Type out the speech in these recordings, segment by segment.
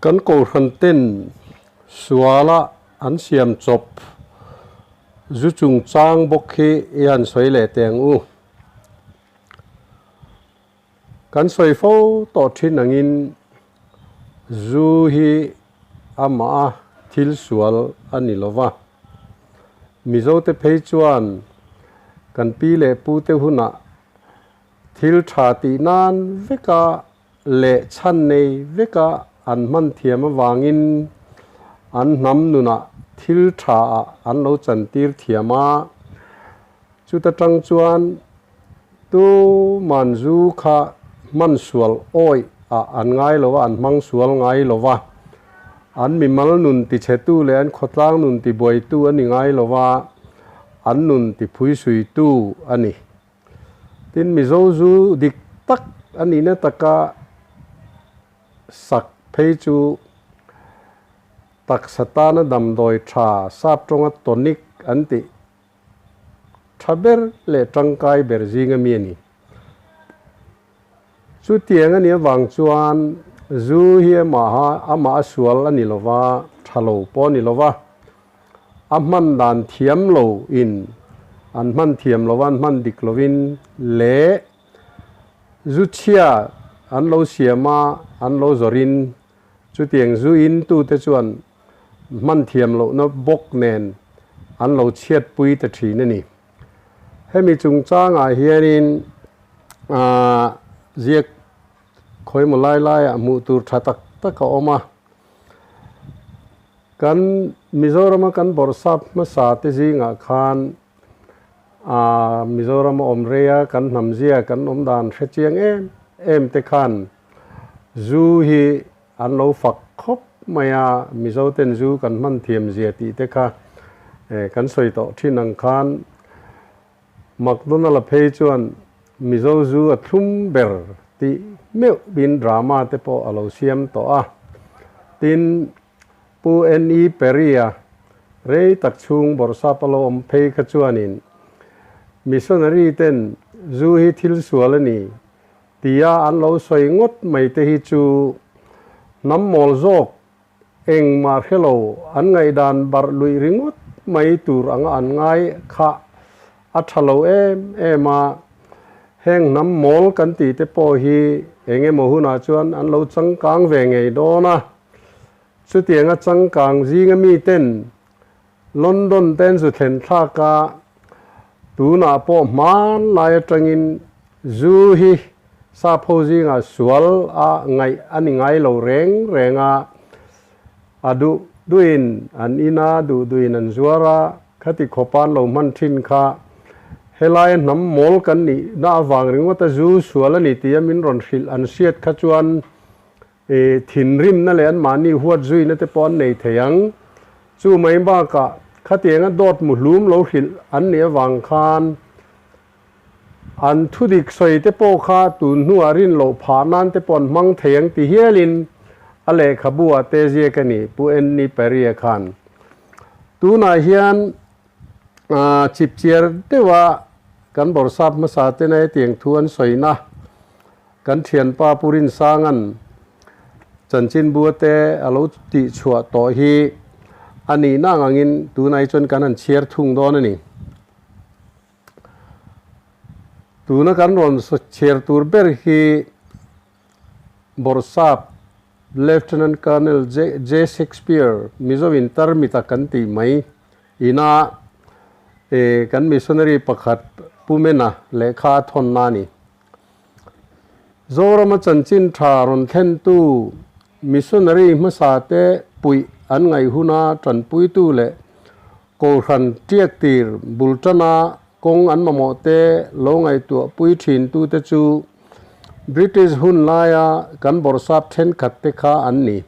Kan kohhran ten suala an siam chawp zu chungchang bawk hi i han sawi leh teh ang u. Kan sawi fo tawh thin angin zu hi amah a thil sual a ni lo va. Mizote phei chuan kan pi leh pute hunah thil tha tih nan veka leh chhan nei veka an hman thiam avangin an hnam nunah thil tha ah an lo chantir thiam a. Chuta tang chuan tu man zu kha hman sual awih ah an ngai lo a, an hmang sual ngai lo va. An mimal nun tichhetu leh an khawtlang nun tibuaitu a ni ngai lo va, an nun tiphuisuitu a ni. Tin, Mizo zu dik tak a nihna taka sak phei chu taksa tana damdawi tha sap tawnga tonic an tih tha ber leh tangkai ber zinga mi a ni. Chutiang a nih avang chuan zu hi amaha amah a sual a ni lo va, tha lo pawh a ni lo va, a hman dan thiam lo in an hman thiam lo va, an hman dik lovin leh zu chhia an lo siam a, an lo zawrhin chutiang zu in tute chuan hman thiam lohna bawk nen an lo chhiatpui ta thin a ni. Hemi chungchangah hianin ziak khawimaw lai laiah hmuh tur tha tak tak a awm a. Kan Mizorama kan bawrhsap hmasa te zingah khan Mizorama awm reia kan hnamzia kan awm dan hre chiang em em te khan zu hi an lo fak khawp mai a, Mizo ten zu kan hman thiam zia tih te kha kan sawi tawh thin ang khan McDonald a phei chuan Mizo zu a thlum ber tih meuh in drama te pawh a lo siam tawh a. Tin, Pu NE Perry a rei tak chhung bawrhsap a lo awm phei kha chuanin Missionary ten zu hi thil sual a ni Tia an lo sawi ngawt mai te hi chu hnam mawl zawk engmah hre lo an ngaihdan barh luih ringawt mai tur anga an ngai kha a tha lo em em a. Heng hnam mawl kan tih te pawh hi eng emaw hunah chuan an lo changkang ve ngei dawn a. Chutianga changkang zinga miten London ten zu thlen thlak a, tunah pawh hmanlai atangin zu hi sapho zingah sual a ngaih a ni ngai lo reng reng a, a duh duhin an in a, duh duhin an zuar a, khati khawpa an lo hman thin kha helaia hnam mawl kan nih na avang ringawt a zu sual a ni tia min rawn hrilh an hriat kha chuan I thinrimna leh anmahni huat zuina te pawh an nei thei ang. Chu mai bakah khatianga dawt muhlum lo hrilh an nih avang khan an thudik sawi te pawh kha tun hnuah rin loh phah nan te pawh an hmang thei ang ti hialin a lehkhabu ah te ziak a ni, Pu Annie Perry-a khan. Tunah hian chipchiar deuha kan bawrhsap hmasa tena hetiang thu an sawina Kan thianpa Pu Rinsanga'n chanchinbu te a lo tih chhuah tawh hi a nihna ang angin tunah hi chuan kan han chhiar thung dawn a ni. Tuna kan rawn chhiar tur ber hi Bawrhsap Lieutenant Colonel J Shakespeare Mizo in tarmita kan tih mai ina kan missionary pakhat Pu Mena lehkha a thawnna a ni. Zorama chanchin tha rawn thlentu missionary hmasate puih an ngaih huna tanpuitu leh Kohhran tiaktir bul tana kawng an mamawhte lo ngaihtuahpui thintute chu British hun laia kan bawrhsap thenkhatte kha an ni.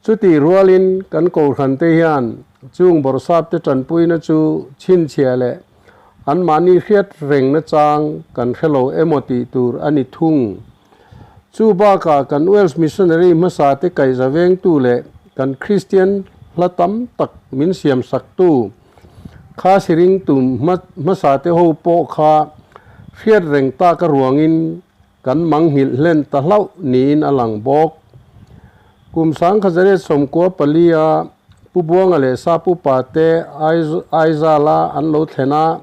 Chutih rualin kan Kohhrante hian chung bawrhsapte tanpuina chu chhinchhiah leh Anmahni hriat rengna chang kan hre lo emaw tih tur a ni thung. Chu bakah kan Welsh missionary hmasa te kaihza vengtu leh kan Kristian hla tam tak min siam saktu kha siringtu hmasa te ho pawh kha hriat reng taka ruangin kan manghilh hlen ta hlauh niin a lang bawk. Kum 1994 a Pu Buanga leh Sap upa te Aizala an lo thlen a,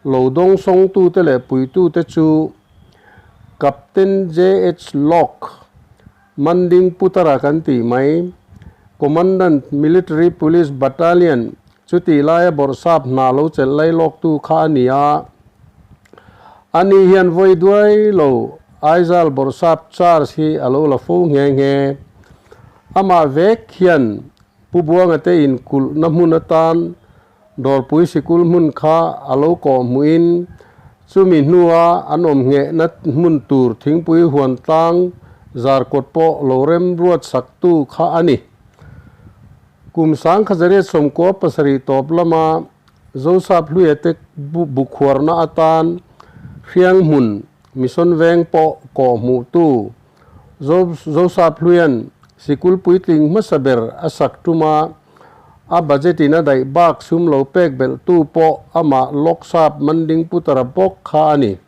lo dawng sawngtute leh puitute chu Captain JH Locke, Manding Putara kan tih mai, Commandant Military Police Battalion chutih laia bawrhsap hna lo chelh lai lawktu kha a ni a. Ani hian vawi duai lo Aizal bawrhsap charge hi a lo la fo nghe nghe. Amah vek hian Pu Buanga te inkulhna hmun atan Dawrpui sikul hmun kha a lo kawh hmuhin chumi hnua an awm nghehna hmun tur thingpui huan tlang zar kawt pawh lo rem ruat saktu kha a ni. Kum 1997 tawp lama Zosap Hluia te bukhuarna atan Hriang hmun Mission Veng pawh kawh hmuhtu Zosap Hluia'n sikul puitling hmasa ber a sak tuma a budget in a daih bak sum lo pek belhtu pawh amah Loksap Manding Putara bawk kha a ni.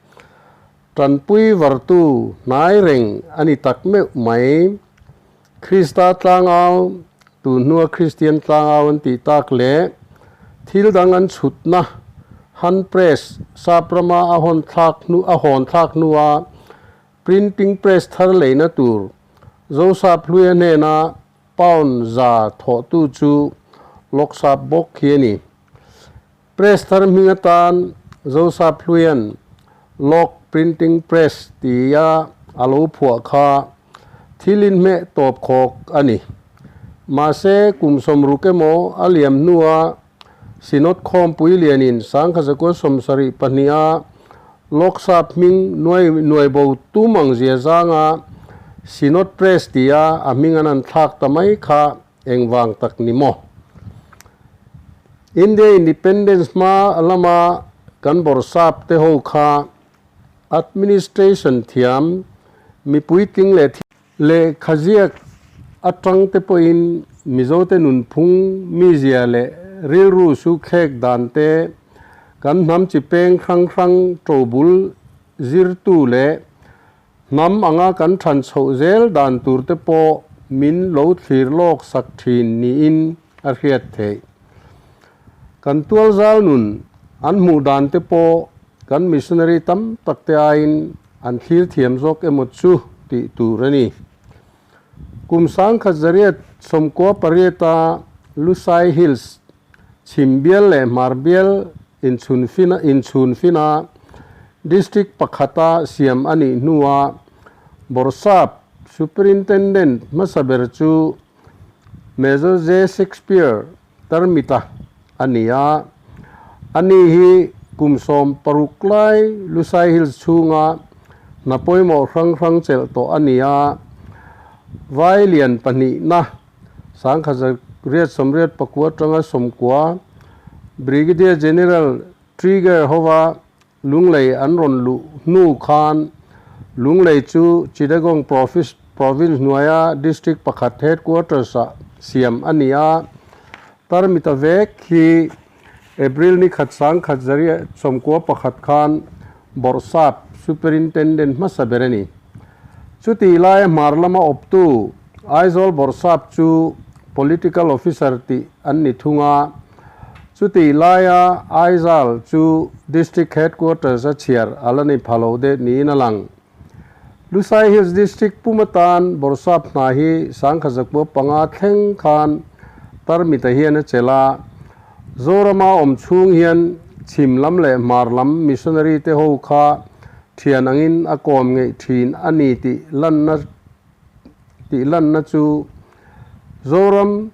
Tanpui vartu hnai reng a ni tak meuh mai. Krista tlangau, tun hnua Kristian tlangau an tih tak leh thil dang an chhutna Han Press sap rama a hawn thlak hnu a hawn thlak hnua Printing press thar leina tur Zosap Hluia hnena pound za thawhtu chu Loksap bawk hi a ni. Press thar hming atan Zosap Hluia'n Lok Printing Press tia a lo phuah kha thil inhmeh tawp khawk a ni. Mahse, kum 60 emaw a liam hnua Synod Khawmpui lianin 1972-a Lok Sap hming nuai nuai bo tum ang zia zanga Synod Press tia a hming an han thlak ta mai kha engvang tak ni maw? India Independence hma lama kan bawrhsap te ho kha Administration thiam mipui tling leh Lehkhaziak atang te pawhin Mizote nunphung, mizia leh rilru sukthlek dan te, kan hnam chi peng hrang hrang ṭobul zirtu leh hnam anga kan ṭhan chhoh zel dan tur te pawh min lo thlir lawk sak ṭhin niin a hriat theih. Kan tualzal nun an hmuh dan te pawh kan missionary tam tak te aiin an thlir thiam zawk emaw chu tih tur a ni. Kum 1998-a Lusai Hills chhim bial leh hmar bial inchhun fina inchhun fina district pakhata siam a nih hnuah Bawrhsap Superintendent hmasa ber chu Major J. Shakespeare Tarmita a ni a, ani hi kum 16 lai Lusai Hills chhunga hna pawimawh hrang hrang chelh tawh a ni a, vai lian pahnihna 1989 atanga 90 Brigadier General Trigger hova Lunglei an rawn luh hnu khan Lunglei chu Chittagong Province hnuaia District pakhat Headquarters ah siam a ni a, Tarmita vek hi April ni khat 1991 khan Bawrhsap Superintendent hmasa ber a ni. Chutih laia hmar lama awptu Aizawl Bawrhsap chu Political Officer tih an ni thung a, Chutih laia Aizawl chu District Headquarters a chhiar a la ni pha lo deuh niin a lang. Lusai Hills District pum atan Bawrhsap hna hi 1905 thleng khan Tarmita hian a chelh a, Zorama awm chhung hian chhim lam leh hmar lam missionary te ho kha thian angin a kawm ngeih thin a ni tih lanna tih lanna chu Zoram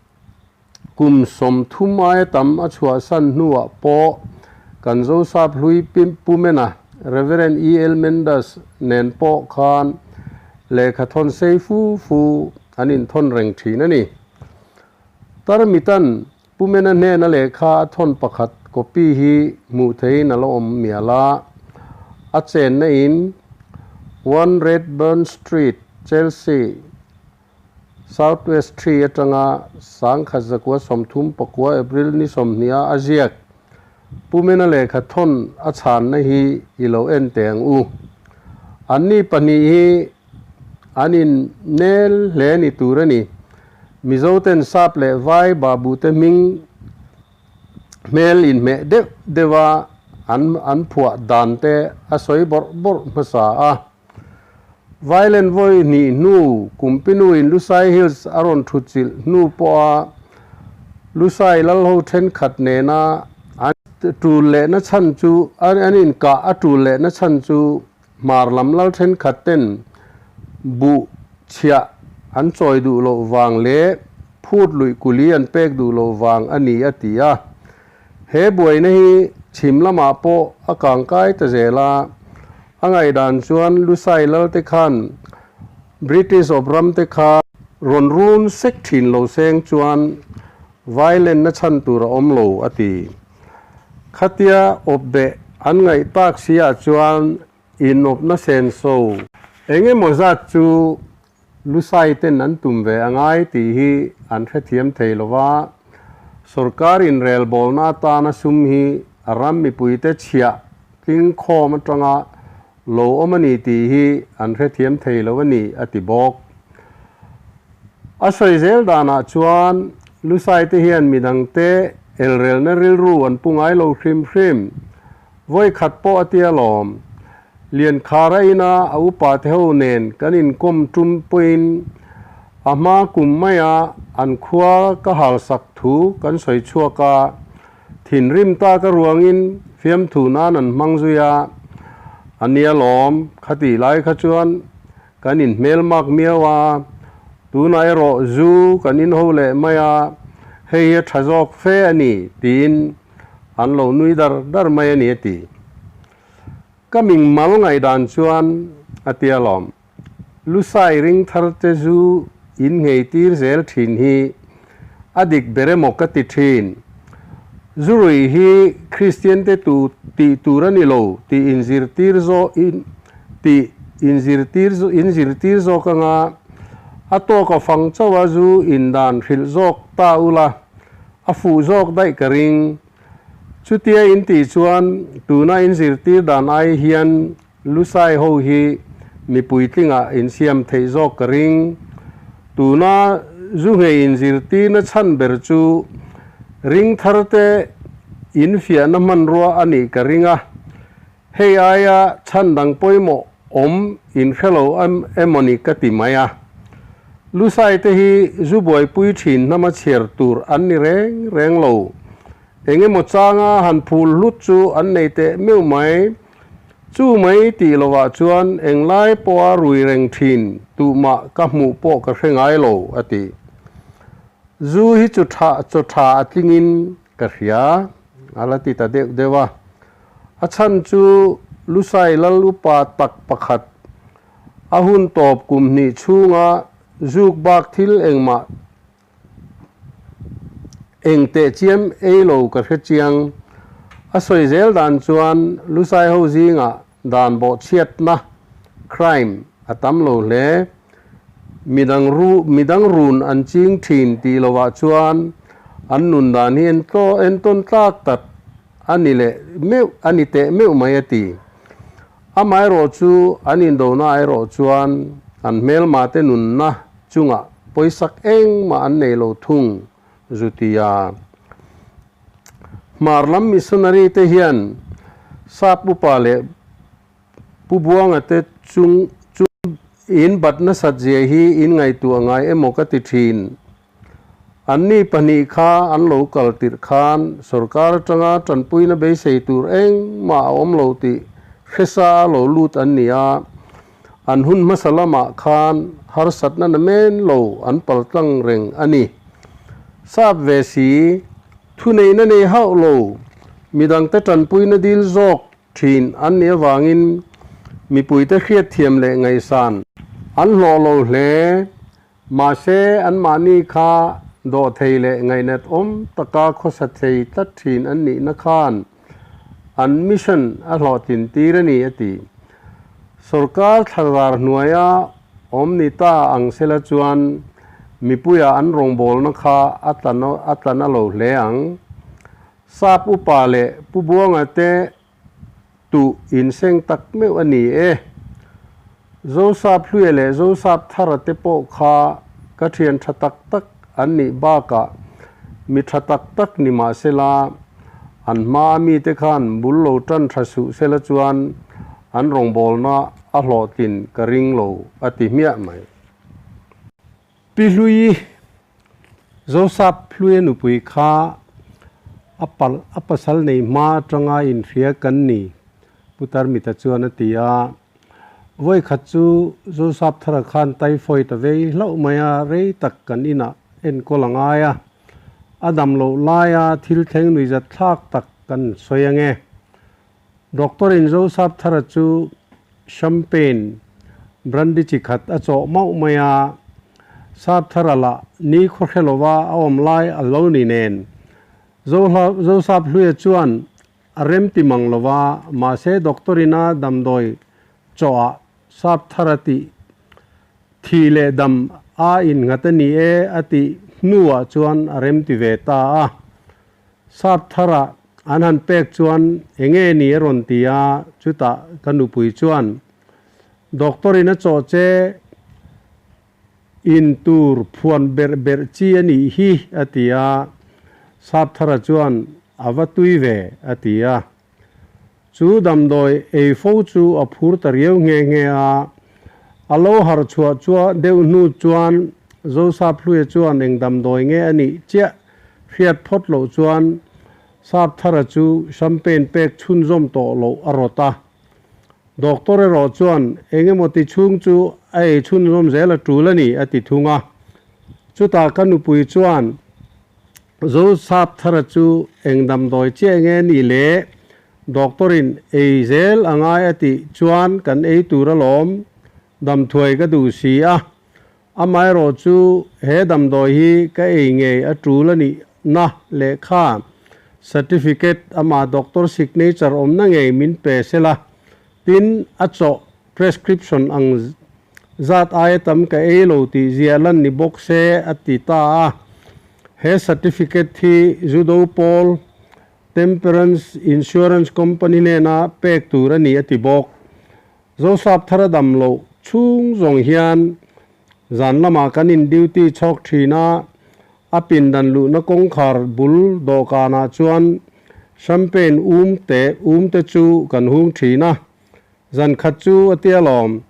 Kum 30 aia tam a chhuahsan hnuah pawh kan Zosap hlui Pumena, Rev. E. L. Mendes nen pawh khan lehkha thawn sei fu fu an inthawn reng thin a ni. Tarmitan Pumena hnena lehkha a thawn pakhat copy hi hmuh theihin a la awm mial a, a chenna in One Redburn Street, Chelsea, South West Tree atanga 1939 April ni 20 a a ziak Pumena lehkha thawn a chhanna hi i lo en teh ang u. Anni pahnih hi an in nel hle ni tur a ni. Mizoten sap leh vai babute hming hmel inhmeh deuh deuha an an phuah dan te a sawi bawrh bawrh hmasa a. Violent vawi hnih hnu Kumpinuin Lusai Hills a rawn thutchilh hnu pawha Lusai lalho thenkhat nena an tul lehna chhan chu an inkah a tul lehna chhan chu Hmar lam lal thenkhat ten buh chhiah an chawi duh loh vang leh phut luih kuli an pek duh loh vang a ni a ti a. He buaina hi chhim lamah pawh a kangkai ta zel a, a ngaihdan chuan Lusai lalte khan British awp ramte kha rawn run sek thin lo seng chuan vailenna chhan tur a awm lo a ti. Khatia awp beh an ngaih tak si ah chuan inawpna senso eng emaw zat chu Lusai ten an tum ve a ngai tih hi an hrethiam thei lo va, sorkar inrelbawlna atana sum hi a ram mipuite chhiah tling khawm atanga lo awm a ni tih hi an hrethiam thei lo a ni, a ti bawk. A sawi zel danah chuan Lusai te hian midangte elrelna rilru an pu ngai lo hrim hrim. Vawi khat pawh a tia lawm. Liankhara ina a upa te ho nen kan inkawm tum pawhin a hma kum maia an khua ka halsak thu kan sawi chhuak a, thinrim ta ka ruangin fiamthu nan an hmang zui a, a nia lawm khatih lai kha chuan kan inhmelmak miau a, tunah erawh zu kan inho leh mai a, hei hi a tha zawk fe a ni tiin an lo nui dar dar mai a ni a ti. Ka ming mal ngaihdan chuan a ti alawm. Lusai ring thar te zu in nghei tir zel thin hi a dik ber emaw ka ti thin. Zu rui hi Kristian te tu tih tur a ni lo tih inzirtir zawh in tih inzirtir inzirtir zawk anga a tawk a fang chauh a zu in dan hrilh zawk ta ula a fuh zawk daih ka ring. Chutia in tih chuan tuna in zirtir dan ai hian Lusai ho hi mipui tlingah in siam theih zawk ka ring. Tuna zu nghei in zirtirna chhan ber chu ring thar te in fiahna hmanrua a nih ka ring a, hei aia chhan dang pawimawh awm in hre lo emawni ka ti mai a. Lusai te hi zu buaipui thin hnama chhiar tur an ni reng reng lo. Eng emaw changa han phul hlut chu an nei teh meuh mai. Chu mai tih lovah chuan englai pawha rui reng thin tuhmah ka hmuh pawh ka hre ngai lo, a ti. Zu hi chu tha chaw tha a tlingin ka hria, a la ti ta deuh deuh a. A chhan chu Lusai lal upa tak pakhat a hun tawp kum hnih chhunga zuk bak thil engmah eng teh chiam ei lo ka hre chiang. A sawi zel dan chuan Lusai ho zingah dan bawhchhiatna, crime, a tam lo hle. Midang ru midang run an ching thin tih lovah chuan an nun dan hi entawn tlak tak A ni leh meuh, a ni teh meuh mai a ti. Amaherawh chu an indona erawh chuan an hmelmate nunna chungah pawisak engmah an nei lo thung zu ti a. Hmar lam missionary te hian sap upa leh Pu Buanga te chung chu in bat nasat zia hi in ngaihtuah ngai emaw ka ti thin. Anni pahnih kha an lo kal tirh khan sorkar atanga tanpuina beisei tur engmah a awm lo tih hresa a lo lut an ni a, an hun hmasa lamah khan harsatna na men lo an paltlang reng a ni. Sap ve si, thuneihna nei hauh lo, midangte tanpuina dil zawk thin an nih avangin mipuite hriatthiam leh ngaihsan an hlawh lo hle. Mahse, anmahni kha dawhthei leh ngaihnat awm taka khawsa thei tlat thin an nihna khan an mission a hlawhtlin tir a ni, a ti. Sorkar thlalvar hnuaia awm ni ta ang sela chuan mipuia an rawngbawlna kha a tla na lo hle ang. Sap upa leh Pu Buanga te Tuh inseng tak meuh a ni e. Zosap Hluia leh Zosap Thara te pawh kha ka thian tha tak tak an nih bakah mi tha tak tak ni mah sela, an hmaa mite khan bul lo tan tha suh sela chuan an rawngbawlna a hlawhtlin ka ring lo a ti hmiah mai. Pi Hlui, Zosap Hluia nupui kha a palh a pasal nei hma atanga inhria kan ni, Pu Tarmita chuan a ti a. Vawi khat chu Zosap thara khan typhoid a vei hlauh mai a, rei tak kan inah enkawl a ngai a. A dam loh laia thil thleng nuihzat thlak tak kan sawi ange. Doctor in Zosap thara chu Champagne brandy chi khat a chawh mauh mai a, sap thara lah ni khaw hre lova a awm lai a lo ni nen. Zosap Hluia chuan a rem ti mang lova, mahse doctor in a damdawi chawhah sap thara tih thi leh dam a innghat a ni e a tih hnuah chuan a rem ti ve ta a. Sap thara an han pek chuan enge ni a rawn ti a, chutah ka nupui chuan Doctor in a chawh che in tur phuan berh berh chi a nih hi a ti a, sap thara chuan a va tui ve a ti a. Chu damdawi ei fo chu a phur ta riau nghe nghe a, a lo harh chhuah chua deuh hnu chuan Zosap Hluia chuan eng damdawi nge a nih chiah hriat phawt loh chuan Sap Thara chu champagne pek chhunzawm tawh loh a rawt a. Doctor erawh chuan eng emaw ti chhung chu a ei chhunzawm zel a tul a ni a ti thung a. Chutah ka nupui chuan Zosap thara chu eng damdawi chiah nge ni le? Doctor in ei zel a ngai a tih chuan kan ei tur alawm, damthuai ka duh si a. Amaherawh chu he damdawi hi ka ei ngei a tul a nih na lehkha, certificate, amah doctor signature awmna ngei min pe sela, tin a chawh, prescription, ang Zat aia tam ka ei lo tih ziah lan ni bawk se a ti ta a. He certificate hi Judo pawl Temperance Insurance Company hnena pek tur a ni a ti bawk. Zosap thar a dam loh chhung zawng hian zan lamah kan in duty chhawk thin a, a pindan luhna kawngkhar bul dawhkanah chuan champagne um te um te chu kan hung thin a. Zan khat chu a tia lawm.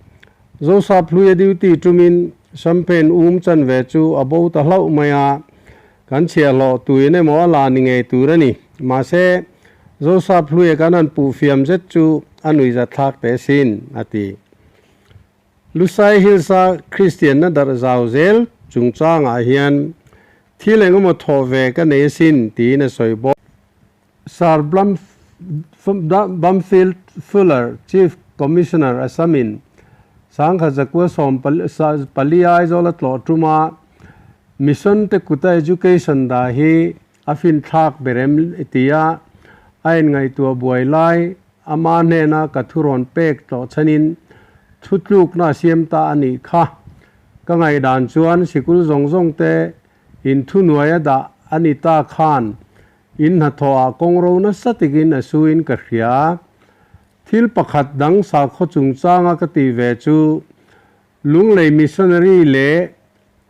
Zosap hluia duty tumin champagne um chan ve chu a bo ta hlauh mai a, kan chhiahhlawh tuin emaw a la ni ngei tur a ni. Mahse, Zosap hluia kan han puh fiam zet chu a nuihzat thlak teh sin, a ti. Lusai Hills-a Kristianna darh zau zel chungchangah hian thil engemaw thawh ve ka nei asin tiin a sawi bawk. Sir Blomfield Fuller, Chief Commissioner Assam-in sangkhat zakua sawm pali Aizawl a tlawh ṭuma Mission te kuta education dah hi a finthlak ber em tia a inngaihtuah buai lai ama hnena ka thurawn pek tlawh chhanin thutlukna a siam ta a nih kha. Ka ngaihdan chuan sikul zawng zawng te inthunuai a dah a ni ta khan In hnathawhah kawng ro nasa takin a suin ka hria. Thil pakhat dang sakhaw chungchanga ka tih ve chu Lunglei Missionary leh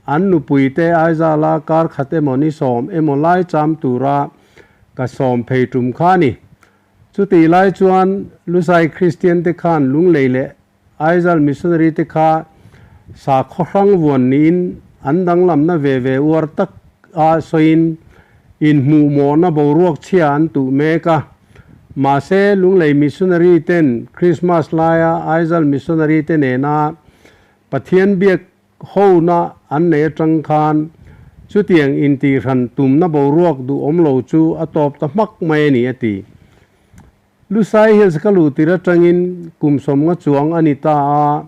an nupuite Aizala kar khat emaw ni sawm emaw lai cham tura ka sawm phei tum kha a ni. Chutih lai chuan Lusai Kristian te khan Lunglei leh Aizal Missionary te kha sakhaw hrang vuan niin an danglamna ve ve uar tak a sawiin inhmuhmawhna boruak chhia an tuh mek a. Mahse, Lunglei Missionary ten Krismas laia Aizal Missionary te nena Pathian biak hona an nei atang khan chutiang intihhran tumna boruak duhawm lo chu a tawp ta hmak mai a ni a ti. Lusai Hills ka luh tir atangin kum sawmnga chuang a ni ta a,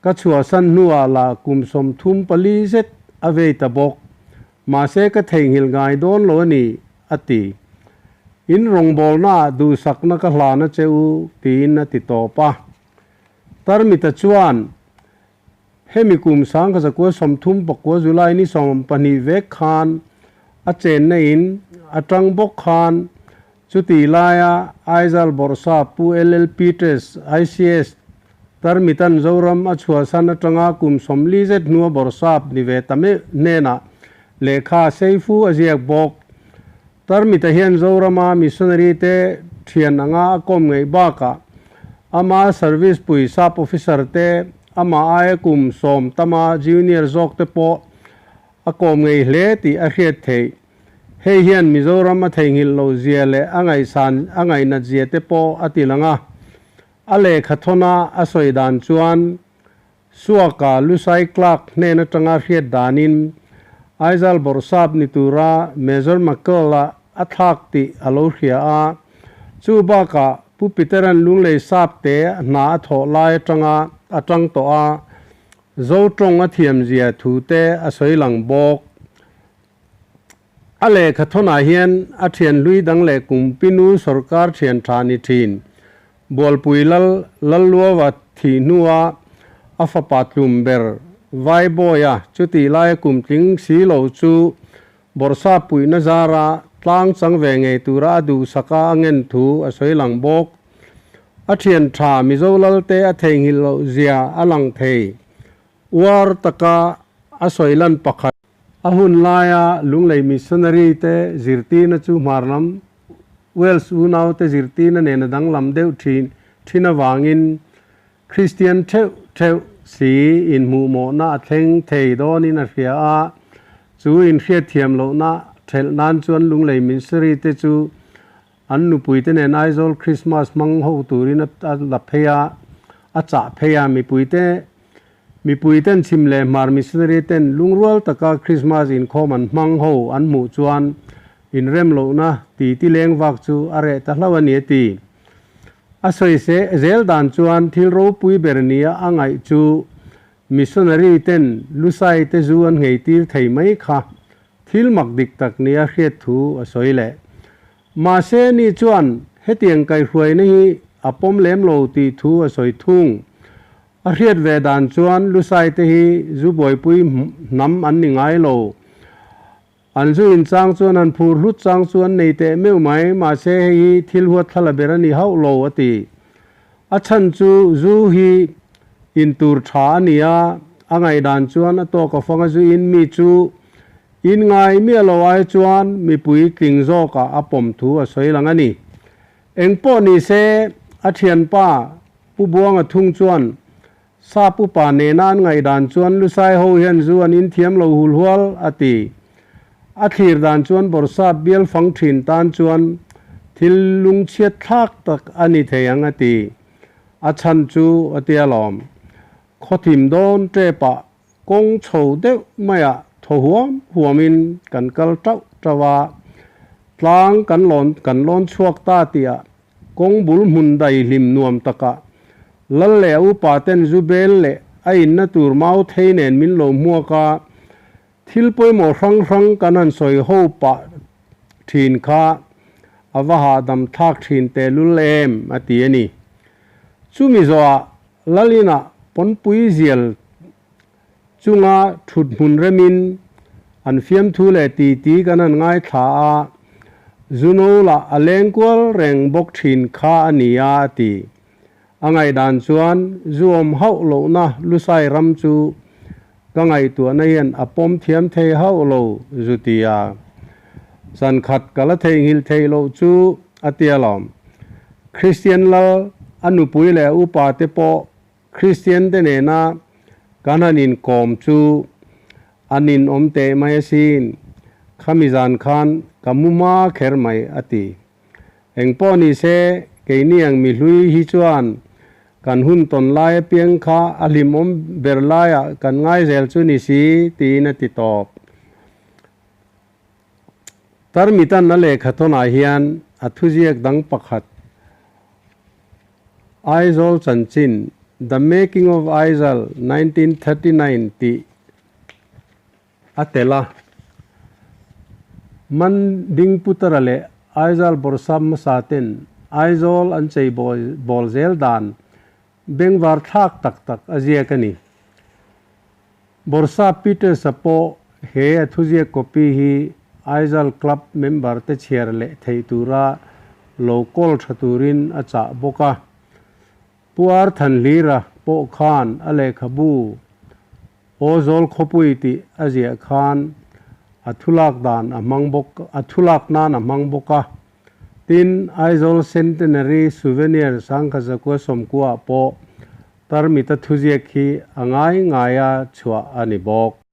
ka chhuahsan hnuah lah kum 34 zet a vei ta bawk. Mahse ka theihnghilh ngai dawn lo a ni, a ti. In rawngbawlnaah duhsakna ka hlan a che u, tiin a ti tawp a. Tarmita chuan, Hemi kum 1939 July ni 12 vek khan a chenna in atang bawk khan chutih laia Aizal Bawrhsa Pu LL Peters, ICS, Tarmitan Zoram a chhuahsan atanga kum 40 zet hnua Bawrhsap ni ve ta meuh hnenah lehkha seifu a ziak bawk. Tarmita hian Zorama missionary te thian anga a kawm ngeih bakah ama service pui sap officer te, amah aia kum sawm tama junior zawk te pawh a kawm ngei hle tih a hriat theih. Hei hian Mizoram a theihnghilh loh zia leh a ngaihsan a ngaihnat zia te pawh a ti lang a. A lehkha thawna a sawi dan chuan Suaka Lusai Clark hnen atanga hriat danin Aizawl Bawrhsap ni tura Major McCall-a a thlak tih a lo hria a. Chu bakah Pu Peter-a'n Lunglei sap te hna a thawh lai atanga a tang tawh a, Zo tawng a thiamzia thu te a sawi lang bawk. A lehkha thawnah hian a thian hlui dang leh Kumpinu sawrkar thian tha ni thin. Bualpui Lal Lalluava thih hnua a fapa tlum ber Vaibawia chutih laia kum tling si lo chu Bawrhsa puihna zara tlang chang ve ngei tura a duhsaka a ngen thu a sawi lang bawk. A thian tha Mizo Lalte a theihnghilh loh zia a lang thei. Uar taka a sawi lan pakhat. A hun laia Lunglei Missionary te zirtirna chu hmarlam Wales unaute zirtirna nena danglam deuh thin thin avangin Kristian theuh theuh si inhmuhmawhna a thleng thei dawnin a hria a, chu inhriatthiam lohna thelh nan chuan Lunglei Missionary te chu an nupuite nen Aizawl Krismas hmang ho turin a la phei a, a chah phei a, mipuite Mipuiten chhim leh hmar missionary ten lungrual taka Krismas inkhawm an hmang ho an hmuh chuan inrem lohna ti ti leng vak chu a reh ta hlauh a ni a ti. A sawi se zel dan chuan thil ropui ber nia a ngaih chu missionary ten Lusai te zu an nghei tir thei mai kha thil mak dik tak nia hriat thu a sawi leh. Mahse ni chuan hetiang kaihhruaina hi a pawm lem lo tih thu a sawi thung. A hriat ve dan chuan Lusai te hi zu buaipui hnam an ni ngai lo. An zu in chang chuan han phur hlut chang chu an nei teh meuh mai, mahse hei hi thil huat thla la ber a ni hauh lo a ti. A chhan chu zu hi in tur tha a ni a, a ngaihdan chuan a tawk a fang a zu in mi chu in ngai miah lo ai chuan mipui tling zawkah a pawm thu a sawi lang a ni. Engpawh ni se a thianpa Pu Buanga thung chuan, Sap upa nena an ngaihdan chuan Lusai ho hian zu an inthiam lo hul hual, a ti. A thlir dan chuan Bawrhsap bial fang thin tan chuan thil lungchhiat thlak tak a ni thei ang a ti. A chhan chu a tia lawm. Khawthim dawn tepah kawng chho deuh maiah thaw huam huamin kan kal tauh tauh a, tlang kan lawn kan lawn chhuak ta tihah Kawng bul hmun daihlim nuam takah Lal leh a upa ten zu bel leh a inna tur mau thei nen min lo hmuak a, thil pawimawh hrang hrang kan han sawi ho pah thin kha a va hahdam thlak thin tehlul em a ti a ni. Chumi zawhah Lal inah pawnpui zial chunga thut hmun remin an fiamthu leh titi kan han ngaithla a, Zuno lah a leng kual reng bawk thin kha a ni a, a ti. A ngaihdan chuan zu awm hauh lohna Lusai ram chu ka ngaihtuahna hian a pawm thiam thei hauh lo, zu ti a. Zankhat ka la theihnghilh theih loh chu a ti alawm. Kristian lal, a nupui leh a upa te pawh Kristian te nena kan han inkawm chu a ninawm teh mai asin, khami zan khan ka mu hma kher mai a ti. Engpawh ni se, keini ang mi hlui hi chuan kan hun tawn lai apiang kha a hlimawm ber laiah kan ngaizel chu ni si tiin a ti tawp. Tarmitan a lehkha tawnah hian a thuziak dang pakhat, Aizawl chanchin, The Making of Aizawl 1939 tih a tel a. Man Dingputara leh Aizawl Bawrhsap hmasa ten Aizawl an chei bawl zel dan bengvar thlak tak tak a ziak a ni. Bawrhsap Peters-a pawh he a thuziak copy hi Aizawl Club member te chhiar leh theih tura lo kawl tha turin a chah bawk a. Pu Ar Thanhlira pawh khan a lehkhabu Awzawl Khawpui tih a ziah khan a thulak dan a hmang bawk a thulak nan a hmang bawk a. Tin, Aizawl Centenary Souvenir 1990 ah pawh Tarmita thuziak hi a ngai ngaia chhuah a ni bawk.